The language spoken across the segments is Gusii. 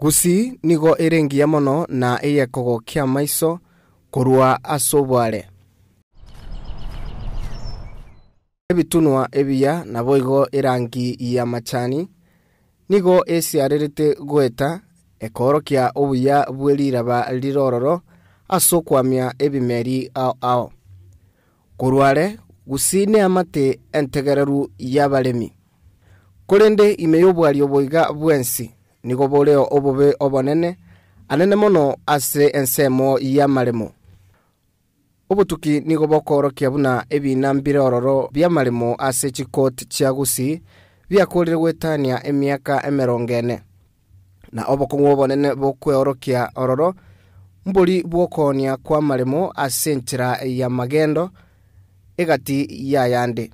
Gusii nigo ere engiya mono na eyekogokia amaiso korwa ase oboare. Ebitunwa ebiya naboigo erangi y'amachani nigo esiarerete goeta, ekoorokia obuya bwe riraba rire ororo ase okwamia ebimeri ao ao. Korwa are, Gusii neamate entegereru y'abaremi. Korende ime y'obwari obo iga bwensi nigo boreo obobe obonene, anene mono ase ensemo y'amaremo. Obotuki nigo bokoorokia buna ebiina mbire ororo bi'amaremo ase chikoti chia Gusii biakorire goetania emiaka emerongo ene. Na obokong'u obonene bokweorokia ororo mbori bw'okoonia kw'amaremo ase enchera y'amagendo egati y'ayande.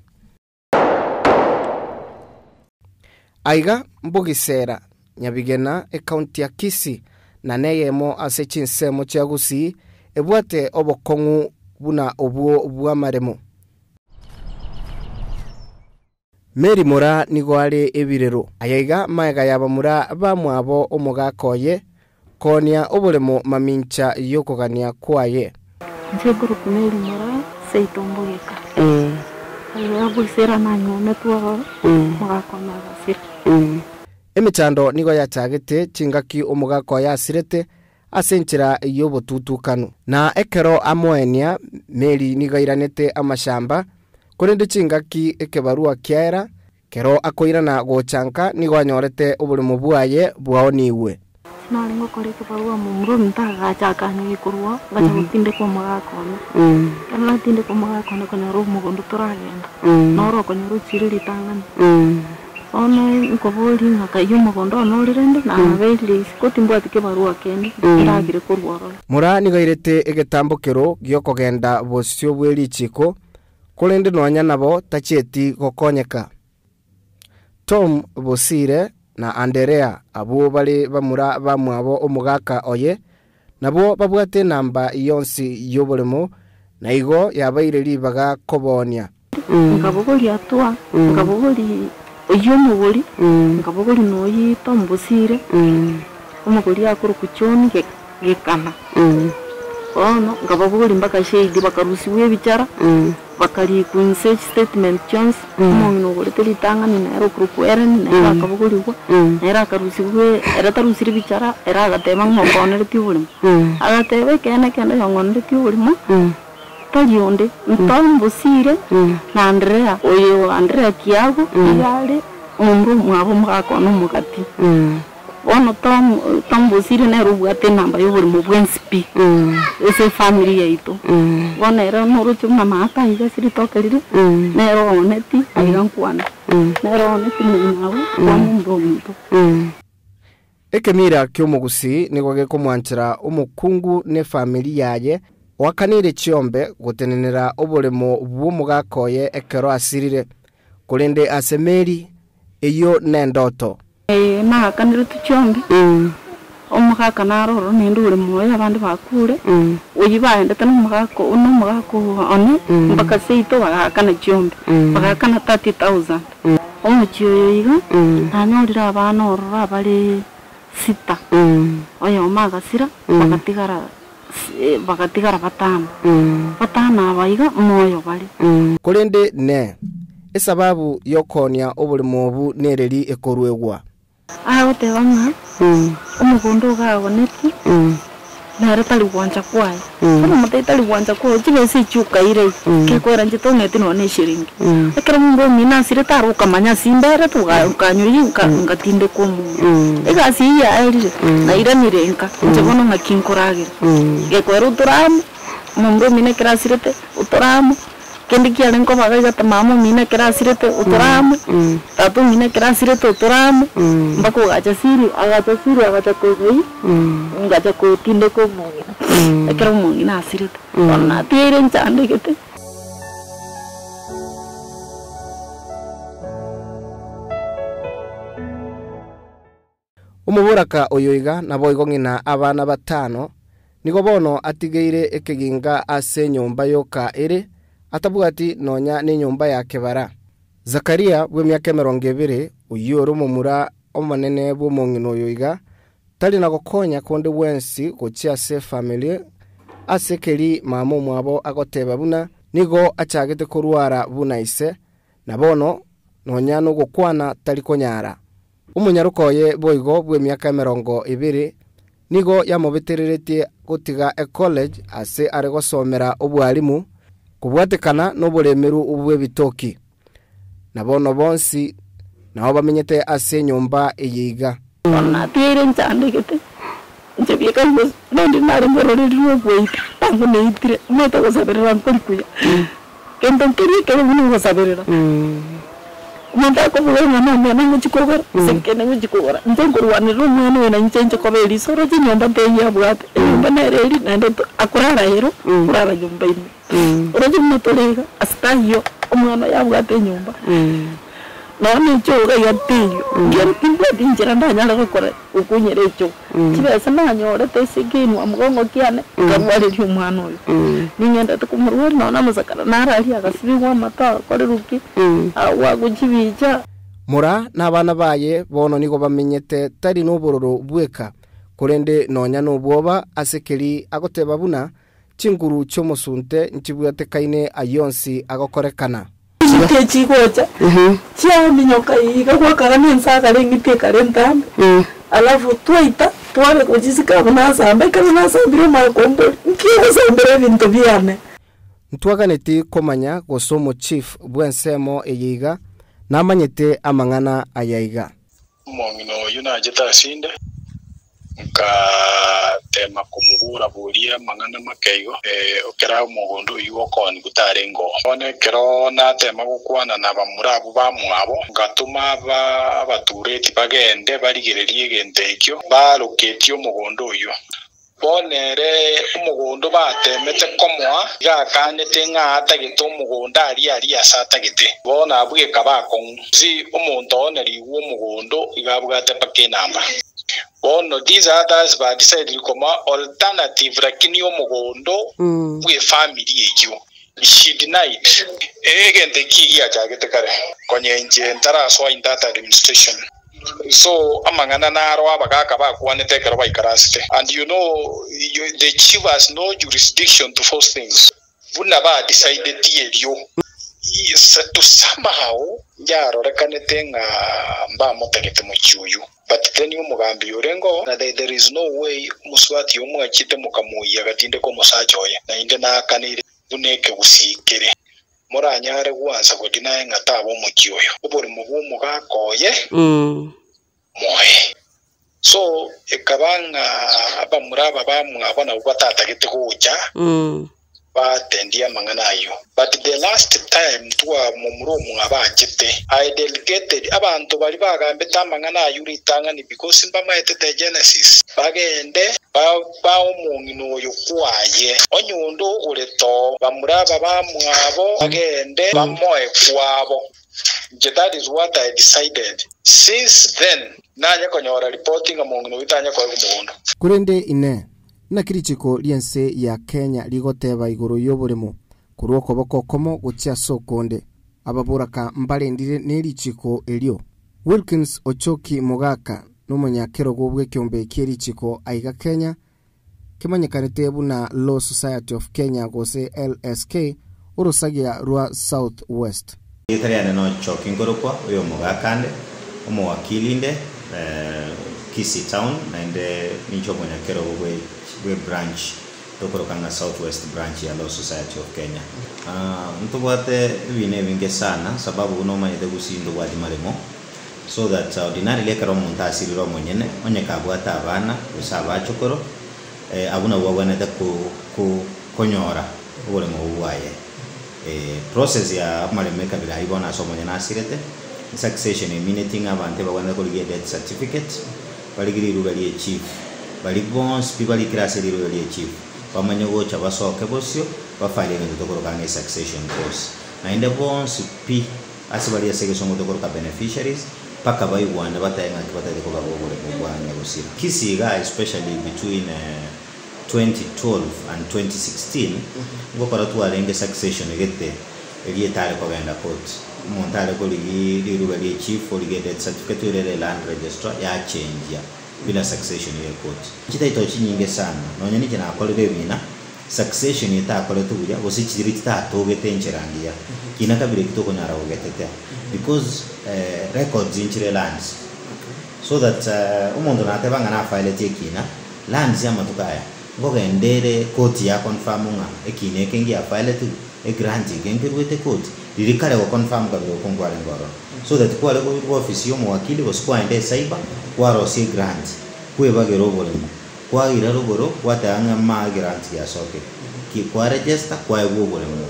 Aiga mbogisera Nyabigena, ekaunti ya Kisii, na neyemo ase chinsemo chia Gusii ebwate obokong'u buna obwo bw'amaremo. Mary Moraa nigo are ebirero. Ayaiga magega ya bamura bamwabo omogaka oye, koonia oboremo mamincha y'okogania kwaye. Inche nkorokwa Mary Moraa, seito mbogeka. Aiga boisera nanywometwe ororo, omogaka one agasira. Emechando nigo yachagete chingaki omogaka oye asirete ase enchera y'obotutukanu. Na ekero amoenia, Mary nigo airanete amashamba, korende chingaki ekebarua kiaera, Kero akoirana gocha nka nigo anyorete oboremo bwaye bwaonigwe. Nare ngokora ekebarua momura ominto agacha akanyugia korwa oo, ngacha gotindeka omogaka one. Ekero natindeka omogaka one konyora omogondo toragenda, noro okonyora ochiire ritang'ani. Bono nkoboria ng'a kai omogondo one ore rende, nabeirire isiko timbwati kebarua kende, ndagire korwa ororo. Moraa nigo airete egetambokero gi'okogenda bosio bwe richiiko Korende nonya nabo tachieti gokonyeka. Tom Bosire na Anderea, abwo bare bamura bamwabo omogaka oye, nabwo babwate enamba yonsi y'oboremo, na igo yabaire ribaga koboonia. Nkabogoria Atua, nkabogoria oyio omogori, nkabogoria na oyio Tom Bosire, omogori akorokwa John Gekana. Bono nkababoria mpaka shade, bakarusigwa ebichara, bakarikwa inse chistatement chionsi, omong'ina ogorete ritang'ani nere okorokwa Ellen, nere akabogorigwa, nere akarusigwa ere tarusiri bichara, ere agateba ng'a ong'oneretie oboremo. Agateba ekeene ekende oyo ong'oneretie oboremo, tari onde, Tom Bosire na Andrea, oyo Andrea Kiago, iga are momura omwabo omogaka one omogati. Bono Tom, Tom Bosire nere obwate enamba y'oboremo bwensi pi, ase efamiri yaito. Bono ere noroche buna maaka aiga ase ritoke riria, nere ooneti aiga nkwane, nere ooneti moino abwo, kwa momura ominto. Ekemira ki'omogusii nigo gekomwanchera omokungu n'efamiri yaye oakaneire chiombe gotenenera oboremo bw'omogaka oye ekero asirire, korende ase Mary eyio nendoto. Ee, naakaneretwe chiombe, omogaka naro ororo naende ore moyo, abande bakure, oyio baendete nomogaka nomogaka one mpaka seito bagaakana chiombe, bagaakana 30,000. Omochie oyo iga, nanyorire abana ororo abare sita, oyomo agasira, bagatigara bagatigara batano, batano aba iga moyo bare. Korende ne esababu y'okoonia oborimo obu nereri ekoruegwa. Agoteba ng'a omogondo ogo agonetie nere tari gwancha kwaye. Bono omotebia tari gwancha kwaye, chibesa echio okaira eye, kekoera inche tong'eti nonya na eshiringi. Ekero omonto omino asirete are okamanya ase imberete okanywa ngatindeka omonto. Egasi eyio yaerire, nairanire nka, inche bono ng'aki nkoragera. Gekoera otore amo, omonto omino ekero asirete, otore amo, kende kiarenge koba iga iga mama omino ekero asirete, otore amo, tata omino ekero asirete, otore amo, mpaka ogacha siri, agacha siri agacha koigwa ngacha kotindeka omong'ina, ekero omong'ina asirete. Bono natigeire nchandegete. Omoboraka oyo iga naboigo ng'ina abana batano, nigo bono atigeire ekeginga ase enyomba yoka ere, atabwati nonya nenyomba ya kebara. Zakaria bw'emiaka emerongo ebere, oyio ore omomura omonene bw'omong'ina oyo iga, Tari na gokonya konde gwensi gochia ase efamiri ase keri mama omwabo agoteba buna nigo achagete korwara buna ise, na bono nonya nogokwana tari konyara. Omonyaroka oye boigo bw'emiaka 20 nigo yamobetereretie gotiga ecollege ase are gosomera obwarimu kobwatekana noboremeru bw'ebitoki. Na bono bonsi nao bamenyete ase enyomba eye iga. Bono natigeire nchandegete, inche bieka nigo naende nare ngororeria rw'ogoita, tango neitire, omanyete ogosaberera nkori kuya, gento nkeria ekebe buna ogosaberera. Omonto akobuga ng'a nomwana ngochia kogora, gose nkende ngochia kogora, inche nkorwanerera omwana oyo na inche inche koba eriso oroche enyomba nteiyo abwate, enyomba nere eria naende to akorara ero, akorara nyomba ime. Oroche buna tore iga, ase taiyo omwana oyo abwate enyomba, nonya na echogo iga teiyo, timbwati inchera ndanyare gokora gokunyera echogo. Chibesa nanyorete ase ekenwa mogongo kiane, nkarwareria omwana oyo. Ning'endete komorwaria nonya na amasakara nararia agasibigwa amato agakorerwa ki, agwo chibicha. Mora na abana baye bono nigo bamenyete tari nobororo bweka, korende nonya nobwoba ase keri agoteba buna Chinguru chi'omosunte nchibwatekaine ayio onsi agokorekana. Ching'iti echigocha chiaminyoka iga gwakara na ensagara eng'iti ekare entambe, alafu twaita tware gochisika abwo nasamba, ekero nasambire omanye kombori, nki ogosambera ebinto biane? Ntwaganeti komanya gose omochief bw'ensemo eye iga namanyete amang'ana aya iga. Omong'ina oyio nachete asinde, nkateema komobora-boria amang'ana make igo, ekero omogondo oyio okoonigwa tarenge oo. Bono ekero nateema gokwana nabamura abwo bamwabo, ngatoma abatureti bagende barigererie egento ekio baroketie omogondo oyio. Bono ere omogondo bateemete komoa, iga akanete ng'a atagete omogondo aria aria ase atagete. Bono abwo ekaba akong'u. Gose omonto one rigwa omogondo iga abwate mpaka enamba. Bono these others ba decided komoa alternative lakini omogondo bw'efamiri eyio. She denied. Egento eki giachagete kare, konya inche ntarasoa in that administration. So amang'ana naro abagaka bakwanete ekero baikaransete and you know the chief has no jurisdiction to force things buna ba decideti erio to somehow nyarorekanete ng'a mbamotagete mochie oyio but then omogambi orenge oo na there is no way omosubati oyo mwachete mokamoyia agatindeka omosacha oye naende naakanire buna ekegusii kere. Moranyare gwansa godinaye ng'a taba omochie oyo, oborimo bw'omogaka oye moe. So ekaba ng'a abamura aba bamwabo nabwo batatagete gocha batendie amang'ana ayio. But the last time twa momura omwabo achete, I delegated abanto baria bagambete amang'ana ayio ritang'ani because mbamaete the genesis, bagende Ba omong'ina oyo kwaye, onye onde ogorete oo, bamura aba bamwabo bagende bamoe kwabo. Inche that is what I decided. Since then nanye konyora report ng'a mong'ina oyio tanya koegwa mogondo. Korende Inee, naki richiko ri'ense ya Kenya rigoteba igoro y'oboremo korwa okoboko okomo gochia ase okonde? Ababoraka mbarendire nerichiko erio. Wilkins Ochoki Mogaka nomonyakerogo bw'ekeombe kie richiko aiga Kenya, kemanyekanete buna Law Society of Kenya gose LSK, orosagia rwa South West. Erieta riane n'Ochoki nkorokwa, oyo omogaka nde, omowakili inde, Kisii Town, naende ninche omonyakerogo bwe branch tokoroka ng'a South West Branch ya Law Society of Kenya. Ntobwate ebina ebinge sana sababu buna omanyete gusii ntobwati maremo so that ordinarily ekero omonto asirire omonyene onye kabwate abana gose abachokoro abwo nabwo babwenerete konyora oboremo obwo bwaye. Process ya amaremo ekabira aywo bono ase omonyene asirete, succession emineti ng'a abanto ebagwenerete korigia edeath certificate, Barigie riruga rie chief, baria bonsi pi barikire ase riruga rie chief, bamanye gocha basoke bosio, bafarie egento tokoroka ng'a esuccession cause. Naende bonsi pi ase baria ase egesongo tokoroka beneficiaries, mpaka baigwane batae ng'aki bataete kobaga oboremo bwa nyagosira. Kisii igaa especially between 2012 and 2016, ngokora twarenge succession gete eria etare kogenda court. Omonto are korigia riruga rie chief, origie death certificate oirere land registrar yachenjia. Bila succession ye court. Chititle chinyinge sana, nonya ninche nakorire ebina, succession etakoretwe buya gose chiria chitatogete enchera engiya, kina kabere eki tokonyara gogetetea because records nchire lands. So that omonto nateba ng'a nafaileti ekina, lands amatuko aya, nkogenda ere court ya confirm ng'a ekina eke ngiafailetigwe, egrant eke nkerwete court, riria kare go confirm kabere oko nkwarenge ororo. So that kware koirwa ofisi ya omowakili gose kwaenda ecyber, kwarosia egrant, kwebagera oboremo, kwaira rogoro gwateba ng'a maa egrant yasokire. Ki kwaregister kwaegwa oboremo,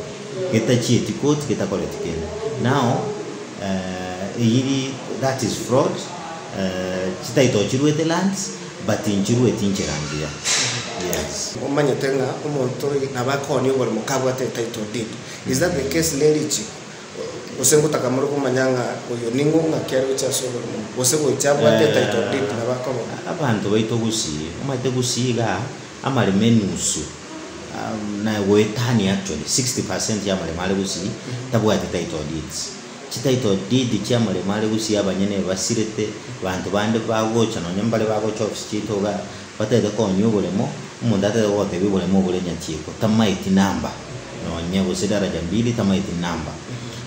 getachieti court getakoreti kende. Now eyiri that is fraud, chititle chiruete lands but nchirueti nchera ngiya. Yes. Omanyete ng'a omonto oyo nabo akoonia oboremo kabwate etitle deed. Is that the case nerichi? Gose ngotaka more komanya ng'a oyo ning'o ng'aki are gochia ase oboremo obo? Gose gocha abwate etitle deed nabo akoba. Abanto baito gusii, omanyete gusii igaa amaremo enusu na goetania actually 60% y'amaremo are gusii tabwati title deeds. Chititle deed chi'amaremo are gusii abanyene basirete, banto bande bagocha nonye mbare bagocha ofisi chiaito igaa, batagete koonia oboremo, omonto atagete gogotebia oboremo obore nyatieko, tamaeti number nonye gose daraja mbili tamaeti number.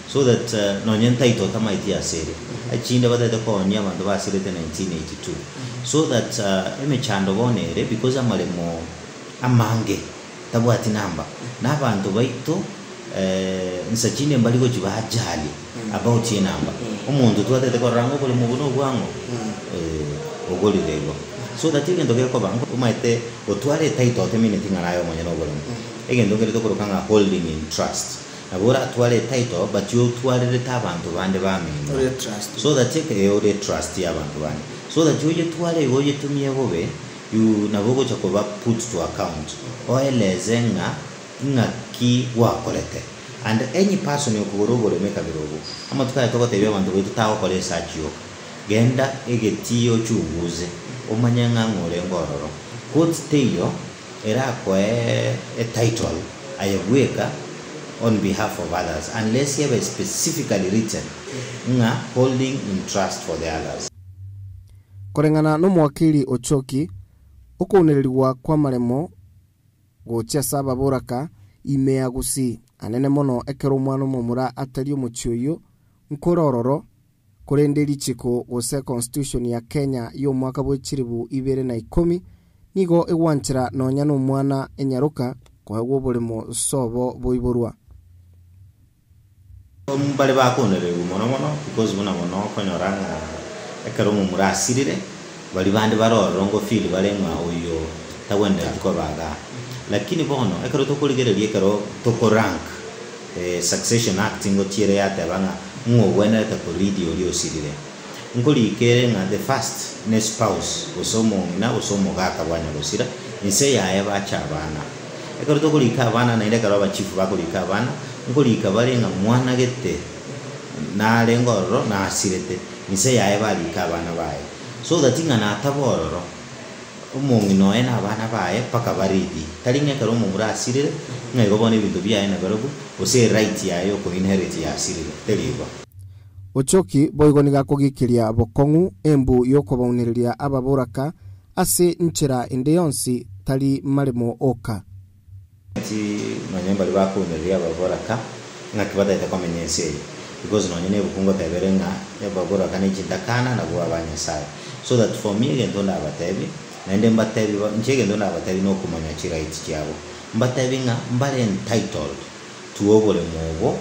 So that nonye title tamaeti ase ere. Echinde batagete koonia abanto basirete 1982. So that emechando bono ere because amaremo amange tabwati number, na abanto baito nsa chinde mbari gochia baajali about enamba. Omonto twatagete korora ng'a oboremo obo nobwang'o ogorire igo. So that egento gekoba omanyete gotwara etitle otemineti ng'a naye omonyene oboremo. Egento nkere tokoroka ng'a holding in trust. Nabo oratware etitle but otwarerete abanto bande bamino. Ore trust. So that eh ore trust ya abanto bande. So that oyetware igo oyetumie bobe, you nabo ogocha koba put to account. Oeleze ng'a ng'aki gwakorete. And any person okogora oboremo ekabira obo, amatuko aya togotebia abanto baito tagokora esearch yoka. Genda egetii ochunguze, omanye ng'a ng'o orenge ororo. Court teiyo erakoe etitle aye bweka on behalf of others unless ebe specifically written ng'a holding in trust for the others. Koreng'ana nomowakili Ochoki, okounererigwa kw'amaremo gochia ase ababoraka ime ya Gusii anene mono ekero omwana omomura atari omochie oyio nkore ororo, Korende richiko gose constitution ya Kenya y'omwaka bwe chilibu ibere na ikomi nigo egwanchera nonya nomwana enyaroka koegwa oboremo sobo boiborwa. Mbare bakonererigwa mono mono because buna mono okonyora ng'a ekero omomura asirire, baria bande bare ororo ngo feel bare ng'a oyo tagwenereti koba igaa. Lakini bono ekero tokorigereria ekero toko rank Succession Act ngochia ere yateba ng'a ng'o ogwenerete ko lead oria osirire. Nkorika ere ng'a the first ne spouse gose omong'ina gose omogaka bwanya gosira, inse yaye bache abana. Ekero tokorika abana naende ekero abachifu bakorika abana, nkorika bare ng'a mwana gete narenge ororo nasirete, inse yaye barike abana baye. So that ng'a nataba ororo. Omong'ina oye na abana baye mpaka baridie. Tari ng'a ekero omomura asirire, ng'a igo bono ebinto biaye nabarabwo, gose eright yaye y'okoinherit yasirire. Teri igo. Ochoki boigo nigo akogikiria bokong'u embu y'okobaunereria ababoraka ase nchera ende yonsi tari maremo oka. Naki nonya mbaria bakounereria ababoraka, ng'aki batagete komenya ense eye? Because nonya na ebuku ngoteba ere ng'a ababoraka ne chintakana nabwo aba Nyasaye. So that for me egento ndabatebie, naende mbatebie ba inche egento ndabatebie na okomanya chirights chiabo. Mbatebie ng'a mbare entitled to oboremo obo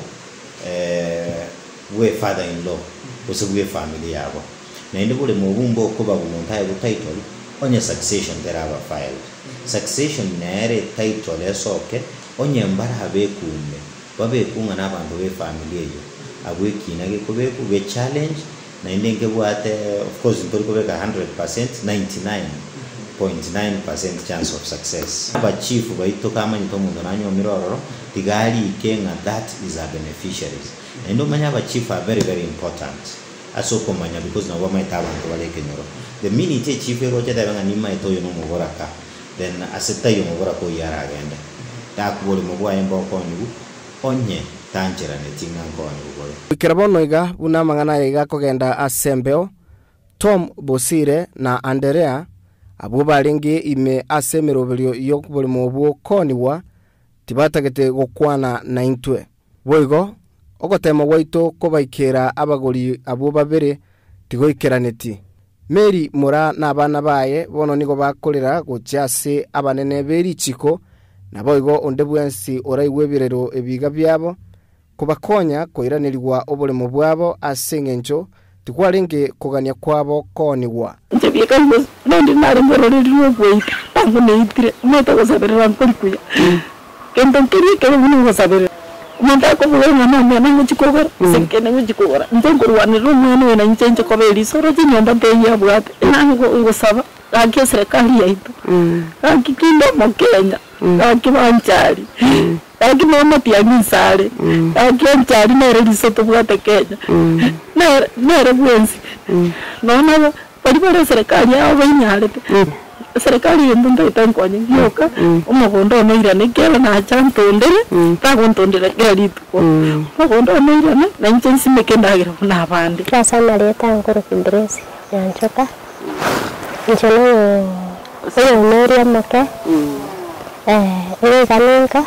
bwe father in law gose bwe efamiri yabo. Naende boremo obwo mbokoba omonto aye bo title onye succession teraba filed. Succession nere etitle esoke onye mbarabekume babekwe ng'a nabanto be efamiri eyio. Abwo ekina gekobekwa ge challenge naende nkebwate of course ntori kobeka 100% 99.9% chance of success. Abachief baito kamanyete omonto nanyuomire ororo tiga arike ng'a that is a beneficiaries. Naende omanye abachief are very very important. Ase okomanya because nabo bamaete abanto bare ekenyoro. The minute echief egocha etebe ng'a nimaete oyo nomoboraka, then ase taiyo omoboraka oyio aragende. Takwa boremo bwaye mbokonyigwe onye tancheraneti ng'a nkonyigwe bore. Goikera bono iga, buna amang'ana aya iga akogenda ase embeo, Tom Bosire na Anderea. Abwo barenge ime ase emeroberio y'oboremo obwo koonigwa tibatagete gokwana naintwe. Boigo, ogoteema gwaito kobaikera abagori abwo babere tigoikeraneti. Mary Mora na abana baye bono nigo bakorera gochia ase abanene be richiko, naboigo onde bwensi oraigwe ebirero ebiga biabo, kobakonya koiranerigwa oboremo bwabo ase engencho tikwarenge kogania kwabo koonigwa. Inche bieka igo naende nare ngororeri rw'ogoita, nango neitire, omanyete ogosaberera nkori kuya. Gento nkeria ekebe buna ogosaberera. Omonto akobuga ng'a nomwana ngochia kogora, gose nkende ngochia kogora, inche nkorwanerera omwana oyo na inche nche koba eriso, oroche enyomba nteiyo abwate, nang'o ngosaba, gaki eserekari yaito, gaki kinde omokenya, gaki banchari, gaki nomatiang'i inse are, gaki onchari nere riso tobwate Kenya, nere nere bwensi, nonya nabo baria bare eserekari yabo bainyarete, eserekari eye intwe ntagete nkonye gioka, omogondo one oirane ekiagera nacha ntondere, tagontondera kera rituko, omogondo one oirane, na inche nsimeke endagera buna abande. Ase amarieta nkorokwa Grace Nyanchoka, inche noyo oyomoria omoke, niga ninka,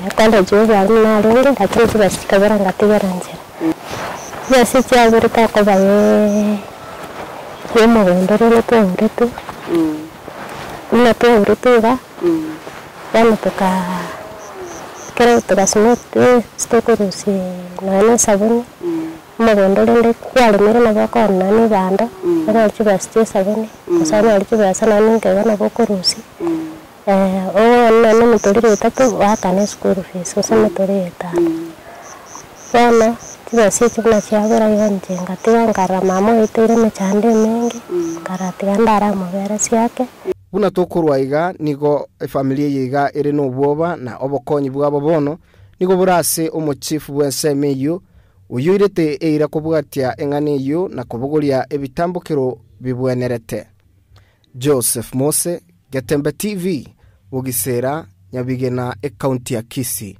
ecollege ya obwarimu narenge lakini chibesa chikabera ngatigera nchera. Chibesa echiaberete okoba ya omogondo rende twauretwe, buna twauretwe iga, bono tokaa ekero togasimeka tokorusia nonya na esabuni. Omogondo rende kwaremire nabo okoonia nonya na ebando, onyore chibesa chia esabuni, gose onyore chibesa nonya na enkega nabo okorusia, oone nonya na emetoriro etato oakane eschool fees gose emetoriro etano. Bono chibesa echi buna chiabera igo inche ngatiga nkarora mama oeteire emechando emenge, nkarora tiga ndaramoberesie ake. Buna tokorwa iga, nigo efamiri eye iga ere nobwoba, na obokonyi bwabo bono nigo bore ase omochifu bw'ensemo eyio, oyoirete eira kobwatia eng'ana eyio na kobogoria ebitambokero bibwenerete. Joseph Mose, Getembe TV, Bogisera, Nyabigena, Ekaunti ya Kisii.